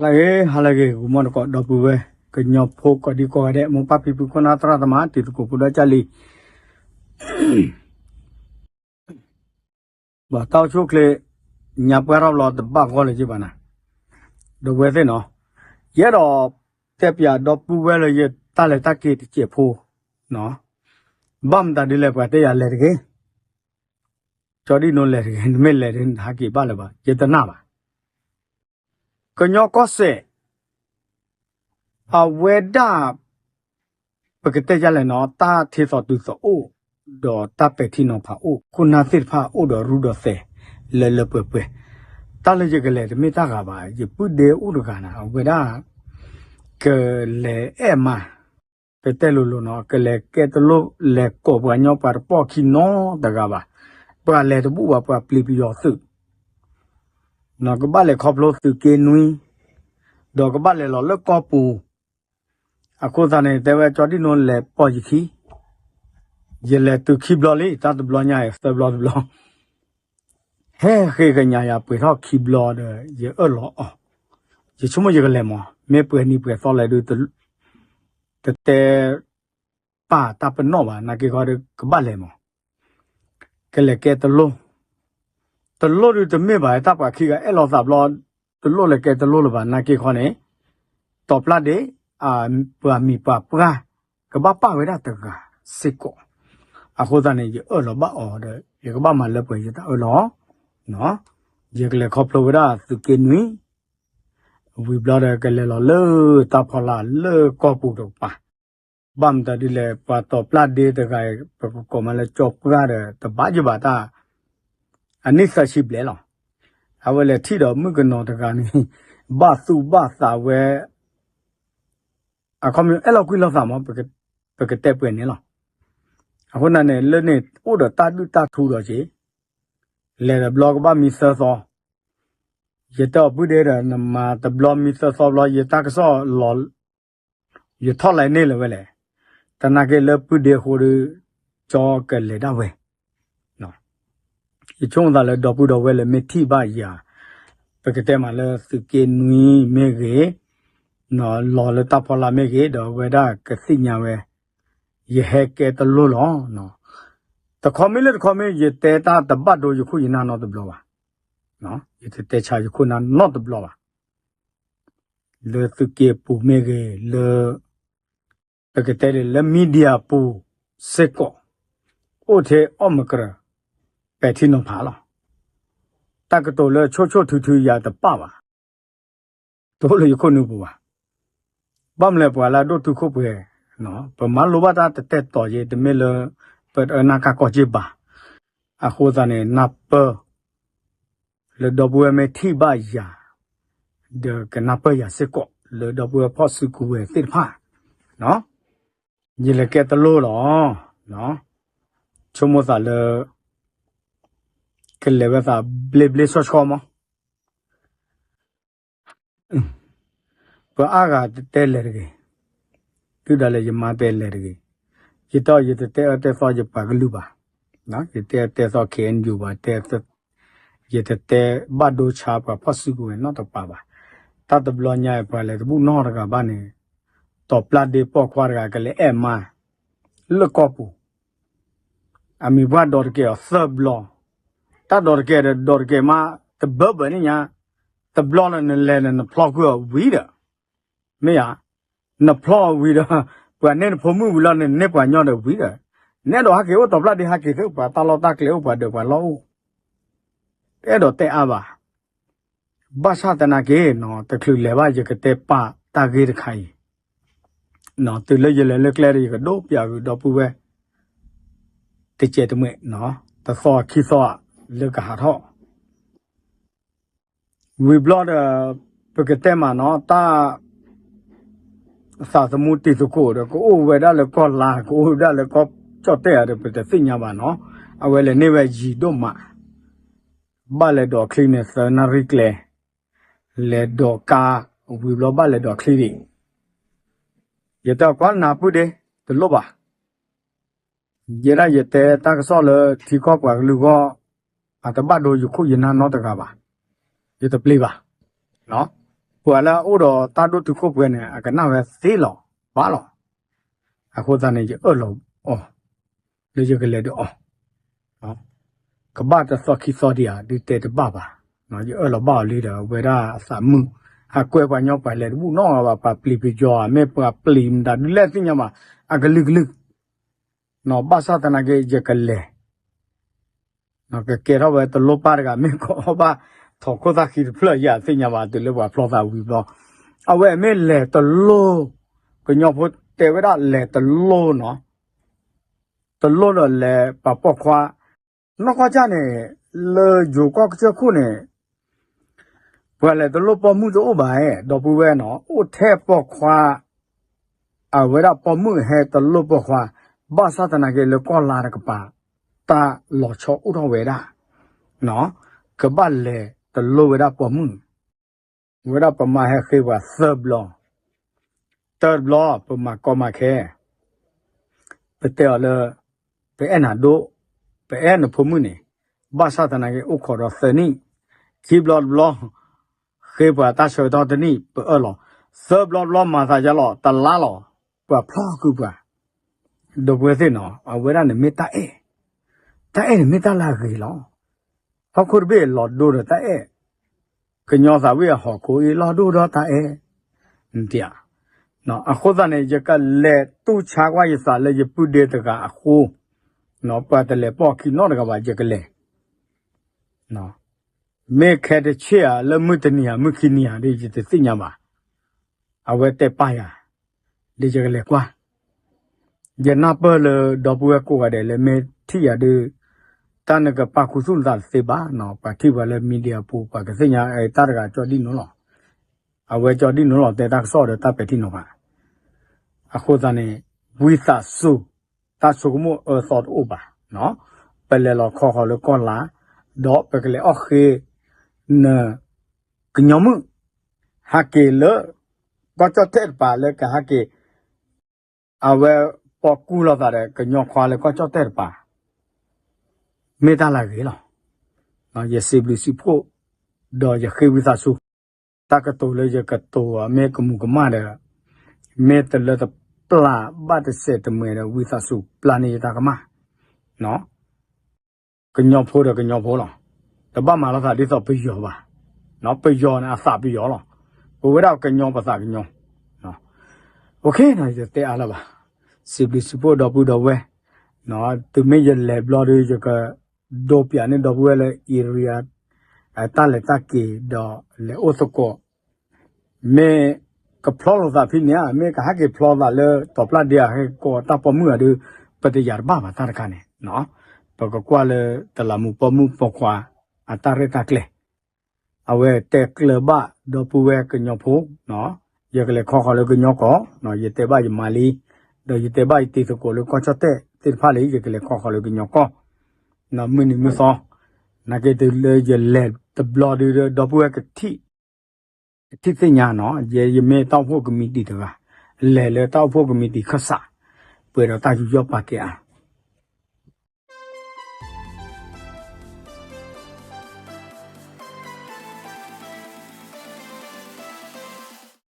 ဟါလၢအဂ့ၤ ဟါလၢအဂ့ၤ ဂီၤမီၢ်တကိး ဒီပုၢ်ဝဲၢ် ကညီဖိကိးဒံကိးဂၤဒဲး မိၢ်ပၢ်ဖံဖု ခိၣ်နၢ်သရၣ်သမါ တံၤသကိးဖိဒီကၢ်လံ ဘၣ်တၢ်အိၣ်ဆူၣ်အိၣ်ချ့ ညါပှၢ်ထီၣ်ဘျီတဘၣ်ဂီၢ်လၢၤဘၣ်နၤ, ဒီပုၢ်ဝဲၢ်သ့ၣ်နီၤ, ယအဲၣ်ဒိး တဲပၠးဒီပုၢ်ဝဲၢ်လၢယတၢ်လဲၤတၢ်က့ၤတစဲးဖိ, ဘၣ်မတၤဒ်လဲၣ် ပှၤတဲယၤလဲၤတဂ့ၤ, ကၠီဒံၣ်နိလဲၤတဂ့ၤ နမ့ၢ်လဲၤဒ်နဟးက့ၤဘၣ်လၢၤဘၣ် ယတနာ်ဘၣ် ကညီကီၢ်စဲၣ် အဝဲဒၣ် ပကတဲယၤလဲၣ်နီၤ တၢ်ထံသီတုၤသီအိၣ် ဒီးတၢ်ပဲာ်ထံနီၤဖးအိၣ် ခိၣ်နၢ်သ့ၣ်တဖၣ်အိၣ်ဒီးရူဒီးသဲး လၢလၢပှဲၤပှဲၤ, တၢ်လၢယကလဲၤတမ့ၢ်တၢ်ဂၤဘၣ် ယပုၢ်ဒ့အိၣ်တဂၤနၤ အဝဲဒၣ် ကလဲၤအဲၣ်မး တတဲလိၤလိၤနီၤ ကလဲၤကဲတလိၣ် လဲၤကိးပှၤကညီပှၤတပီၢ်ခံနီတဂၤဘၣ်, ပှၤလဲၤတဘူၣ်ဘၣ် ပှၤပျံၤပယီၤသုး ကဘၣ်လဲၤခီဖျိသုးက့နွံ, ဒီးကဘၣ်လဲၤလီၤလၢကီၢ်ပူၤ, အဃိသတးန့ၣ် တဲဝဲကၠီဒံၣ်နိလဲၤပိာ်ယခံ, ယလဲၤတုၤခံဘျီလံ တၢ်တဘျီညါအံၤ သၢဘျီတဘျီ, ဟဲဃ့ကညးယၤပှဲၤထီၣ်ခံဘျီဒီး ယအၢၣ်လီၤအီၤ, ယဆိကမိၣ်ယကလဲၤမး မ့ၢ်ပှဲၤနံၤပှဲၤသီလဲၣ်ဒုး တတဲ ပာ်တၢ်ပနီၣ်ဘၣ် နာ်က့ခီဒီး ကဘၣ်လဲၤမး, ကလဲၤကဲတလိၣ်, တလိၣ်ဒုးတမ့ၢ်ဘၣ် တၢ်ပှၤခံဂၤအဲၣ်လီၤသးဘျီ, တလိၣ်လဲၤကဲတလိၣ်လၢၤဘၣ် နာ်က့ခီန့ၣ်, တီၤပျၢ်ဒ့ ပှၤမံၤပှၤပှၢ် ကဘၣ်ပာ်ဝဲဒၣ်တဂၤစ့ၢ်ကီး, အဃိသတးန့ၣ် ယအၢၣ်လီၤဘၣ်အီၤဒီး ယကဘၣ်မၤလၢပှဲၤယတၢ်အၢၣ်လီၤ, ယကလဲၤခီဖျိဝဲဒၣ်သုးက့နွံ ဝံၤဘျီဒီး ကလဲၤလီၤလၢတၢ်ဖီလာ်လၢကီၢ်ပူၤတကပၤ, ဘၣ်မတၤဒ်လဲၣ် ပှၤတီၤပျၢ်ဒ့တဂၤအံၤ ပကကိးမးလၢကၠီပှၢ်ဒီး တဘၣ်ယဘၣ်တၢ်, အနံၣ်သၢဆံဘျဲၣ်လီၤ, အဝဲလဲၤထံၣ်ဒီးမုၣ်ကနီၤတဂၤန့ၣ် ဘၣ်သူၣ်ဘၣ်သးဝဲ အခီပညီအဲၣ်လီၤကွံလိာ်သးမး ပကတဲပှဲၤန့ၣ်လီၤ, အဃိန့ၣ်န့ၣ် လၢန့ၣ်အိၣ်ဒီးတၢ်ဒုၣ်တၢ်ထူဒီးက့ၤ, လဲၤဒီးဘျီကဘၣ်မံသၢသီ, ယတဲအီၤပုၢ်ဒ့ဒီး နမၤတဘျီမံသၢသီဘျီ ယတၢ်ကစီၣ်လီၤ, ယထီၣ်လဲၤန့ၢ်လၢၤဝဲလဲၣ်, တနာ်က့လၢပုၢ်ဒ့အဃိဒီး ကၠီကလဲၤဒၣ်ဝဲ ယဆိကမိၣ်သးလၢဒီပုၢ်ဒီဝဲၢ်လၢမ့ၢ်ထံၣ်ဘၣ်ယၤ, ပကတဲမးလၢသုးက့နွံမ့ၢ်ဂ့ၤ, လီၤလၢတၢ်ဖီလာ်မ့ၢ်ဂ့ၤ ဒီးအဝဲဒၣ်ကသ့ၣ်ညါဝဲ, ယဟဲကဲတလိၣ်လီၤ, တခီမ့ၢ်လၢတခီမ့ၢ် ယတဲတၢ်တဘၣ်ဒိယခိၣ်ယနၢ်နီတဘျီဘၣ်, ယတတဲဆါယခိၣ်နၢ်နီတဘျီဘၣ်, လၢသုးက့ပူၤမ့ၢ်ဂ့ၤ လၢ ပကတဲဒ်လၢ media ပူၤစ့ၢ်ကီး, အိၣ်ထဲအီၣ်မကရၢၢ် ပဲာ်ထံနီၤဖးလီၤ, တၢ်ကတိၤလၢဆိၣ်ဆိၣ်ထုထုယၤတပာ်ဘၣ်, တအိၣ်လၢယခိၣ်နူာ်ပူၤဘၣ်, ဘၣ်မနုၤလဲၣ်ပှၤလၢအဒိၣ်တုာ်ခိၣ်ပှဲၤ, ပမၤလိဘၣ်တၢ်တတဲတီၤယဲ တမ့ၢ်လၢ ပတအၢနၢ်ကၢ်ကီၢ်က့ၢ်ဘၣ်, အဃိသတးန့ၣ် နၢ်ပၢၢ် လၢဒီပုၢ်ဝဲၢ်မ့ၢ်ထံၣ်ဘၣ်ယၤ, ဒီးကနၢ်ပၢၢ်ယၤစ့ၢ်ကီး လၢဒီပုၢ်ဝဲၢ်ဖီၣ်စုကဝဲၤသ့ၣ်တဖၣ်, ယလဲၤကဲတလိၣ်လီၤ, ဆိကမိၣ်သးလၢ ကလဲၤဝဲသးဘျ့ဘျ့ဆှီဆှီမး ပှၤအါဂၤတတဲလဲၤတဂ့ၤ, တုၤဒၣ်လဲာ်ယမါတဲလဲၤတဂ့ၤ, ယတဲအီၤယတတဲအၢတဲသီယပှၤကလုာ်ဘၣ်, ယတဲအၢတဲသီ K N U ဘၣ်, ယတတဲဘၣ်ဒိဆါပှၤဖီၣ်စုကဝဲၤနီတပၤဘၣ်, တၢ်တဘျီညါအံၤပှၤလဲၤတဘူၣ်နီတဂၤဘၣ်န့ၣ်, တီၤပျၢ်ဒ့ပိာ်ခွါတဂၤကလဲၤအဲၣ်မါ လၢကီၢ်ပူၤ အမံၤပှၢ်ဒိးတကဲအီၤသၢဘျီ, တၢ်ဒိးတကဲဒီးဒိးတကဲမး တဘၢဘၢန့ၣ်ညါ, တဘျီလၢနလဲၤလၢ နဖျီကွံာ်အီၤဝံၤဒီး, မ့ၢ်ဧါ, နဖျီအီၤဝံၤဒီး, ပှၤန့ၢ်နဖိမုၣ်ဝံၤလီၤ နန့ၢ်ပှၤညီဒီးဝံၤဒီး, နအဲၣ်ဒိးဟဲက့ၤအိၣ်တီၤပျၢ်ဒ့ဟဲက့ၤသ့ ပှၤတၢ်လီၢ်တၢ်ကျဲအိၣ် ပှၤဒၢးပှၤလီၢ်အိၣ်, တအဲၣ်ဒိးတဲအါဘၣ် ဘၣ်ဆၣ်သနာ်က့ တချုးလဲၤဘၣ် ယကတဲပာ်တၢ်ဂ့ၢ်တခါအံၤ, တုၤလၢယလဲၤလၢကျဲဒီး ယကဒိးပျးဂုာ်ဒီပုၢ်ဝဲၢ် တကဲးတမှဲး, တသီခံသီ လၢကဟးထီၣ်, ဝံၤဘျီဒီး ပကတဲမးနီၤ တၢ် သးသမူတံၤသကိးဒီး ကအိၣ်ဝဲဒၣ်လၢကီၢ်လါ ကအိၣ်ဝဲဒၣ်လၢကီၢ်ကၠီၣ်တဲၣ်ဧါဒီး ပတသ့ၣ်ညါဘၣ်နီၤ, အဝဲလဲၤန့ၢ်ဝဲယံၤဒိၣ်မး, ဘၣ်လဲၤဒိးချံန့ၣ် သၢနၣ်ရံၣ်ကျဲ, လဲၤဒိးကါ, ဝံၤဘျီဘၣ်လဲၤဒိးချံဒံး, ယတဲကွၢ်နၤပုၢ်ဒ့, တလိၣ်ဘၣ် ယဲဒၣ်ယတဲတၢ်ကစီၣ်လၢထံကီၢ်ပှၤကလုာ်အဂီၢ်, အတဘၣ်ဒိယခိၣ်ယနၢ်နီတဂၤဘၣ်, ယတပျံၤဘၣ်, ပှၤလၢအအိၣ်ဒီးတၢ်ဒိၣ်တုာ်ခိၣ်ပှဲၤန့ၣ် အကနၣ်ဝဲသ့လီၤဘၣ်လီၤ. အဃိသတးန့ၣ် ယအၢၣ်လီၤအီၤ လၢယကလဲၤဒီးအီၤ ကဘၣ်တသီခံသီဒံးဧါ ဒုးတဲတဘၣ်ဘၣ်. ယအၢၣ်လီၤဘၣ်အီၤလံဒီး အဝဲဒၣ်အသးမုာ်, အကွဲပှၤညီပှၤလဲၤတဘူၣ်နီတဂၤဘၣ်, ပှၤပျံၤပယီၤဧါ မ့ၢ်ပှၤပျံၤမတၤဒုးလဲၣ်သ့ၣ်ညါဘၣ်, အကလုာ်ကလုာ်, ဘၣ်ဆၣ်သနာ်က့ ယကလဲၤ ကကဲထီၣ်ဝဲတလိၣ်ပၢ်တဂၤ မ့ၢ်ကအီၣ်ဘၣ် ထိးခိၣ်သၣ်ဃံတဖျၢၣ်ယၤသ့ၣ်ညါဘၣ် တုၤလၢပှၤဖျီသးဝံၤဘျီ, အဝဲမ့ၢ်လဲၤတလိၣ်, ကညီဖိတဲဝဲဒၣ်လဲၤတလိၣ်နီၤ, တလိၣ်ဒီးလဲၤပှၤပိာ်ခွါ, နီၢ်ကီၢ်ကၢ်န့ၣ် လၢယိၤကီၢ်ကစၢၢ်ခိၣ်န့ၣ် ပှၤလဲၤတလိၣ်ပိာ်မုၣ်တအိၣ်ဘၣ်, ဒီပုၢ်ဝဲၢ်နီၤ အိၣ်ထဲပိာ်ခွါ, အဝဲဒၣ်ပိာ်မုၣ်ဟဲတလိၣ်ပိာ်ခွါ, ဘၣ်ဆၣ်သနာ်က့လၢကီၢ်လါတကပၤ, တၢ်လီၤဆီအိၣ်ထီၣ်ဝဲဒၣ်, ကဘၣ်လဲၤတလိၣ်ဝဲဒၣ်ပိာ်မုၣ်, ဝဲဒၣ်ပမၤဟဲဃ့ပှၤသၢဘျီ, တၢတဘျီ ပမၤကီမၤခဲ ပတဲအီၤလၢ ပအဲၣ်နၤဒိၣ်, ပအဲၣ်နဖိမုၣ်န့ၣ်, ဘၣ်ဆၣ်သနာ်က့အိၣ်ခိးဒီးသၢနံၣ်, ခံဘျီတဘျီ ဃ့ပှၤတၢ်ဆၢကတီၢ်တနံၣ် ပအၢၣ်လီၤ, သၢဘျီတဘျီမၤသးယါလီၤ တလါလီၤ, ပှၤဖျီဃုာ်ပှၤ, ဒီပုၢ်ဝဲၢ်သ့ၣ်နီၤ အဝဲဒၣ်န့ၣ်မ့ၢ်တၢ်အဲၣ်, တၢ်အဲၣ်န့ၣ်မ့ၢ်တၢ်လၢအဂ့ၤလီၤ. ဟီၣ်ခိၣ်တဘ့ၣ်လီၤဒိဒီးတၢ်အဲၣ်, ကညီသးဝံၣ်အဟီၣ်ခိၣ်အံၤလီၤဒိဒီးတၢ်အဲၣ်, နတ, အဃိသတးန့ၣ် ယကလဲၤတူၢ်ဆါကွၢ်ယသးလၢယပုၢ်ဒ့တဂၤအဃိ, ပှၤတလဲၤပိာ်ခံနီတဂၤဘၣ် ယကလဲၤ, မ့ၢ်ခဲတဆ့ၣ်ဧါ လၢမုၢ်တနံၤဧါ မုၢ်ခံနံၤဧါဒီး ယတသ့ၣ်ညါဘၣ်, အဝဲတဲပာ်ယၤ, ဒီးယကလဲၤကွၢ် ယနၢ်ပၢၢ်လၢဒီပုၢ်ဝဲၢ်ကိးဂၤဒဲးလၢမ့ၢ်ထံၣ်ယၤဒီး, တၢ်နကပာ်ခူသူၣ်နသးတသ့ဘၣ်နီၤ, ပှၤထံၣ်ပှၤလၢ media ပူၤ ပှၤကသ့ၣ်ညါတၢ်တဂၤကၠီဒ်နီၤလီၤ, အဝဲကၠီဒ်နီၤလီၤ တဲတၢ်ကစီၣ်ဒီးတၢ်ပဲာ်ထံနီၤဖး, အဃိသတးန့ၣ် ဝံသးစူၤ, တၢ်ဆိကမိၣ်အၢသီတအိၣ်ဘၣ်, ပလဲၤလီၤခီဃီၤလၢကီၢ်လါ, ဒီးပကလဲၤအီၣ်ဃ့ န ကညီမုၣ်, ဟးက့ၤလၢ ကီၢ်ကၠီၣ်တဲၣ်တပၤလၢကဟးက့ၤ, အဝဲပိာ်ကူၣ်လိာ်သးဒီးကညီခွါလၢကီၢ်ကၠီၣ်တဲၣ်တပၤ, မ့ၢ်တၢ်လၢအဂ့ၤလီၤ. ယစံးဘျုးစံးဖှိၣ်, ဒီးယဃ့ဝံသးစူၤ, တၢ်ကတိၤလၢယကတိၤအီၤ မ့ၢ်ကမူၤကမၣ်ဒီး, မ့ၢ်တလၢတပျၢ်ဘၣ်တစဲးတမှဲၤဒီး ဝံသးစူၤပျၢ်န့ၢ်ယတၢ်ကမၣ် ကညီဖိဒီးကညီဖိလီၤ. တဘၣ်မၤလိာ်သးဒ်သိးပယီၤဘၣ်. ပယီၤန့ၣ်အသးပယီၤလီၤ. ပဝဲဒၣ်ကညီပသးကညီ. အိၣ်ခ့နီၤ ယတတဲအါလၢၤဘၣ်. စံးဘျုးစံးဖှိၣ်ဒီပုၢ်ဒီဝဲၢ်, တုၤမ့ၢ်ယလဲၤဘျီဒီး ယကဒိးပၠးန့ၢ်ဒီပုၢ်ဝဲၢ်လၢ area တၢ်လဲၤတၢ်က့ၤဒီးလဲၤအိၣ်သကိး မ့ၢ်ကဖျီလိာ်သးဖဲန့ၣ်ဧါ, မ့ၢ်ကဟဲက့ၤဖျီသးလၢတီၤပျၢ်ဒ့ဧါ, ဟဲက့ၤကိးတၢ်ပိာ်မုၣ်ဧါဒီး ပတယာ်တဘၣ်ဘၣ်တၢ်တခါန့ၣ်. ပကကွၢ်လၢတလးမူပိာ်မုၣ်ပိာ်ခွါ အတၢ်ရဲၣ်တၢ်ကျဲၤ. အဝဲတဲကျၢၤဘၣ်ဒီပုၢ်ဝဲၢ်ကညီဖိ, ယကလဲၤခီဃီၤလၢကညီကီၢ်, ယတဲဘၣ်ယမါလံ, ဒီးယတဲဘၣ်ယတံၤသကိးလၢကီၢ်ကၠီၣ်တဲၣ်သ့ၣ်တဖၣ်လံ, ယကလဲၤခီဃီၤလၢကညီကီၢ်, မုၢ်နံၤမုၢ်သီ, နာ်က့တုၤလၢယလဲၤတဘျီဒီး ဒီပုၢ်ဝဲၢ်ကထံၣ် ထံၣ်သ့ၣ်ညါနီၤ, ယဲယမ့ၢ်တၢ်အိၣ်ဖှိၣ်ကမံးတံာ်တဂၤ, လဲၤလၢတၢ်အိၣ်ဖှိၣ်ကမံးတံာ်ခၢၣ်စး, ပှဲၤဒီးတၢ်ယူးယီၣ်ပာ်ကဲအါ,